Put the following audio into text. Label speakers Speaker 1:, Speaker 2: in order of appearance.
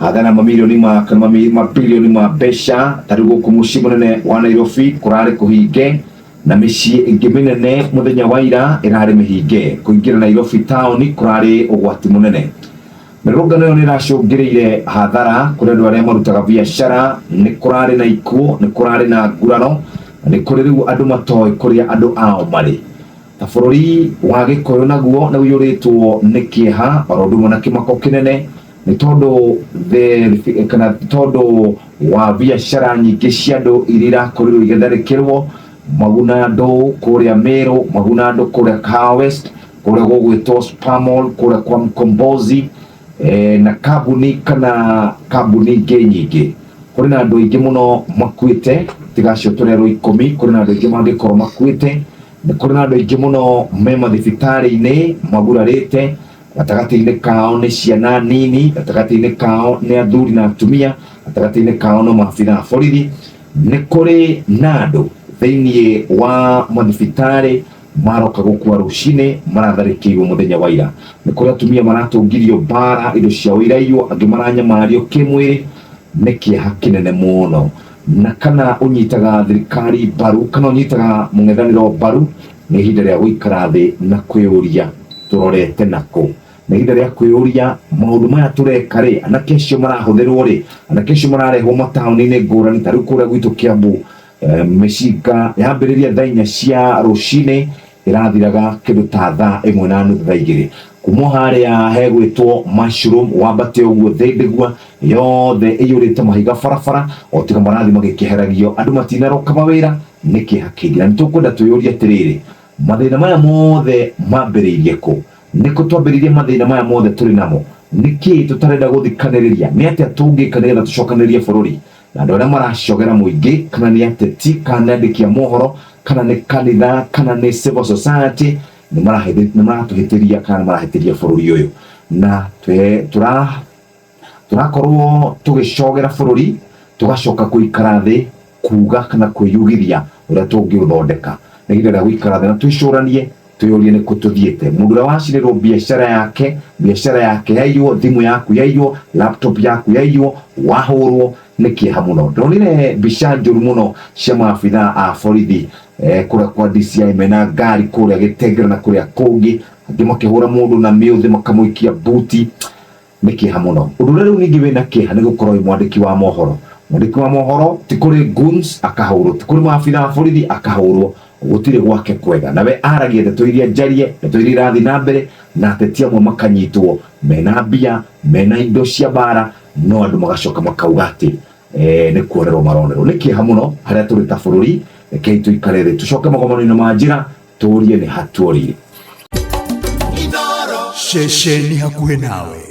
Speaker 1: Hathara mamirioni ma kana mabilioni ma mbeca. Ta rĩu gũkũ mũciĩ mũnene wa Nairobi kũrarĩ kũhinge na mĩciĩ ĩngĩ mĩnene mũthenya wa ira ĩrarĩ mĩhinge. Kũingĩra Nairobi taũni kũrarĩ ũgwati mũnene. Mĩrũrũngano ĩyo nĩ ĩracũngĩrĩire hathara kũrĩ andũ arĩa marutaga biacara, nĩ kũrarĩ na ikuũ, nĩ kũrarĩ na nguraro, na nĩ kũrĩ rĩu andũ matoĩ kũrĩa andũ ao marĩ. Ta bũrũri wa Gĩkũyũ naguo nĩ ũiyũrĩtwo nĩ kĩeha oro ũndũ ũmwe na kĩmako kĩnene nĩ tondũ the kana tondũ wa biacara nyingĩ cia andũ iria irakorirwo igĩtharĩkĩrwo maguna andũ kũrĩa Meru, maguna andũ kũrĩa Kahawa West, kũrĩa gũgwĩtwo Spamall, kũrĩa kwa Mkombozi na kambuni kana kambuni ingĩ nyingĩ. Kũrĩ na andũ aingĩ mũno makuĩte, tiga acio tũrerwo 10, kũrĩ na andũ aingĩ mangĩkorwo makuĩte. Nĩ kũrĩ na andũ aingĩ mũno me mathibitarĩ-inĩ magurarĩte, gatagatĩ-inĩ kao nĩ ciana nini, gatagatĩ-inĩ kao nĩ athuri na atumia, gatagatĩ-inĩ kao no maabithaa a borithi. Nĩ kũrĩ na andũ thĩinĩ wa mathibitarĩ maroka gũkua rũcinĩ maratharĩkĩirwo mũthenya wa ira. Nĩ kũrĩ atumia maratũngirio mbara, indo ciao iraiywo, angĩ maranyamario kĩmwĩrĩ. Nĩ kĩeha kĩnene mũno. Na kana ũnyitaga thirikari mbaru kana ũnyitaga mũng'ethanĩro mbaru, nĩ ihinda rĩa gũikara thĩ na kwĩyũria tũrorete nakũ. Nĩ ihinda rĩa kwĩyũria maũndũ maya tũreka rĩ, anake acio marahũthĩrwo rĩ, anake acio mararehwo mataũni-inĩ ngũrani ta rĩu kũrĩa gwitũ Kiambu, mĩcinga yambĩrĩria thaa 4 cia rũcinĩ ĩrathiraga kĩndũ ta thaa 1 na nuthu, thaa 2. Kuma harĩa hegwĩtwo Mushroom wambate ũguo Thĩndĩgua yothe ĩiyũrĩte mahiga barabara, o tiga marathi magĩkĩheragio andũ matinaroka mawĩra. Nĩ kĩeha kĩingĩ na nĩ tũkwenda twĩyũrie atĩrĩrĩ, mathĩna maya mothe mambĩrĩirie kũ? Nĩkũ twambĩrĩirie mathĩna maya mothe tũrĩ namo? Nĩkĩ tũtarenda gũthikanĩrĩria? Nĩ atĩa tũngĩka nĩgetha tũcokanĩrĩrie bũrũri? Na andũ arĩa maracogera mũingĩ, kana nĩ ateti, kana nĩ andĩki a mohoro, kana nĩ kanitha, kana nĩ civil society, nĩ maratũhĩtĩria kana nĩ marahĩtĩria bũrũri ũyũ. Na tũrakorwo tũgĩcogera bũrũri, tũgacoka gũikara thĩ kuga kana kwĩyugithia ũrĩa tũngĩũthondeka. Nĩ ihinda rĩa gũikara thĩ na twĩcũranie, twĩyũrie nĩ kũ tũthiĩte. Mũndũ ũrĩa wacinĩrwo biacara yake, biacara yake yaiywo, thimũ yaku yaiywo, laptop yaku yaiywo, wahũrwo, nĩ kĩeha mũno. Ndonire mbica njũru mũno cia maabithaa a borithi kũrĩa kwa DCI mena ngari kũrĩa Gĩtengera na kũrĩa kũngĩ, angĩ makĩhũra mũndũ na mĩũthĩ makamũikia buti. Nĩ kĩeha mũno. Ũndũ ũrĩa rĩu ningĩ wĩna kĩeha nĩ gũkorwo wĩ mwandĩki wa mohoro. Mwandĩki wa mohoro ti kũrĩ goons akahũrwo, ti kũrĩ maabithaa a borithi akahũrwo, gũtirĩ gwake kwega. Nawe aragia ndeto iria njarie, ndeto iria irathiĩ na mbere, na ateti amwe makanyitwo mena mbia, mena indo cia mbara, no andũ magacoka makauga atĩ nĩ kuonerwo maronerwo. Nĩ kĩeha mũno harĩa tũrĩ ta bũrũri. Rekei tũikare thĩ, tũcoke magomano-inĩ ma njĩra, tũrie nĩ ha tuorĩire.
Speaker 2: Ceceni hakuhĩ nawe.